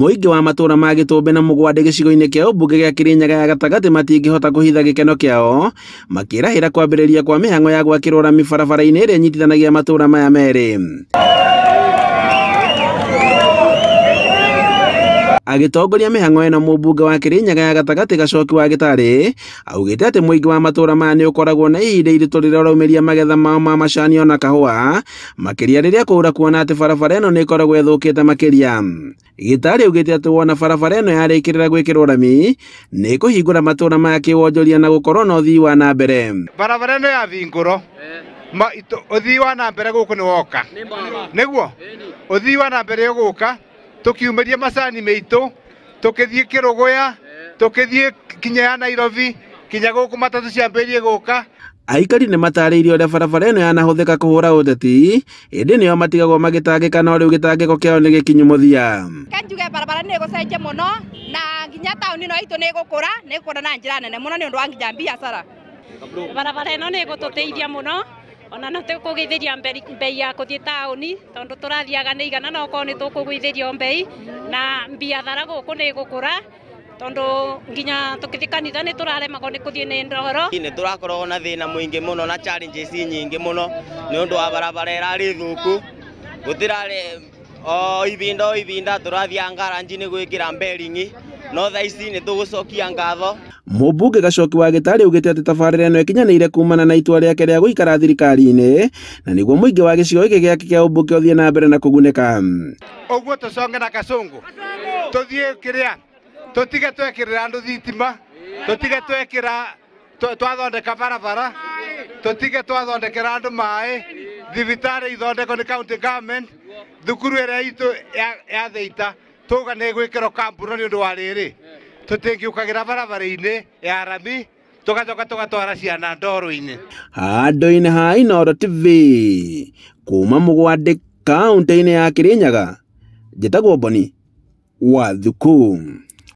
Mũingĩ wa matũũra ma Gĩtũmbĩ na Mũgwandĩ gĩcigo-inĩ kĩa ũmbunge gĩa Kĩrĩnyaga ya gatagatĩ matingĩhota kũhitha gĩkeno kĩao makĩrahĩra kwambĩrĩria kwa mĩhang'o ya gwakĩrwo rami barabara-inĩ ĩrĩa ĩnyitithanagia matũũra maya merĩ. Agĩtongoria mĩhang'o ĩno mũmbunge wa Kĩrĩnyaga ya gatagatĩ Gacoki wa Gĩtarĩ augĩte atĩ mũingĩ wa matũũra maya nĩ ũkoragwo na ihinda iritũ rĩrĩa ũraumĩria magetha mao ma macani ona kahũa, makĩria rĩrĩa kwaura kuona atĩ barabara ĩno nĩ ĩkoragwo ĩthũkĩte makĩria. Gĩtarĩ augĩte atĩ wona barabara ĩno yarĩkĩrĩra gwĩkĩrwo rami nĩ ĩkũhingũra matũũra maya kĩwonjoria na gũkorwo na ũthii wa na mbere. Barabara ĩno yathingũrwo ũthii wa na mbere gũkũ nĩ woka, nĩguo ũthii wa na mbere ũgũka tukiumeria macani meitu tukithie Kiruguya tukithie kinya ya Nairobi kinya guku matatu ciambirie guka. Aikari nĩ matarĩirie ũrĩa barabara ĩno yanahuthĩka kũhũra ũteti ĩndĩ nĩo matigagwo magĩtangĩka no rĩu gĩtangĩko kĩao nĩ gĩkinyu mũthia. Kanjuge barabara nĩ ĩgũcenjia mũno na nginya taũni ĩno itũ nĩ ĩgũkũra, nĩ ĩgũkũra na njĩra nene mũno nĩ ũndũ wa nginya biacara. Barabara ĩno nĩ ĩgũtũteithia mũno ona no tukugithiria mbei ya kuthie tauni tondu turathiaga ni igana no korwo ni tukugwithirio mbei na biathara guku ni gukura tondu nginya tukithie kanitha ni turaremagwo ni kuthie ni ndoro. Ni turakorwo na thina mwingi muno na challenges nyingi muno ni undu wa barabara irari thuku gutirari o ibinda turathia ngaranji ni gwikira mberingi no thaa ici ni tugucokia ngatho. Mũmbunge Gacoki wa Gĩtarĩ augĩte atĩ tabarĩra ĩno ĩkinyanĩire kumana na itua rĩake rĩa gũikara thirikari-inĩ na nĩguo mũingĩ wa gĩcigo gĩkĩ gĩake kĩa ũmbunge ũthiĩ na mbere na kũgunĩka. Ũguo tũconge na Kasongo tũthiĩ kĩrĩa tũtige twekĩrĩra andũ thitima, tũtige twekĩra twathondeka barabara, tũtige twathondekera andũ maĩ, thibitarĩ ithondekwo nĩ county government, thukuru ĩrĩa itũ ya Thĩita tuga nĩ gwĩkĩrwo kambuni nĩ ũndũ wa rĩrĩ tũtingĩũkagĩra barabara-inĩ ya rami tũgacoka tũgatwara ciana ndoro-inĩ. Handũ-inĩ ha Inooro TV kuma Mũgwandĩ kaũntĩ-inĩ ya Kĩrĩnyaga, njĩtagwo Boni wa Thuku.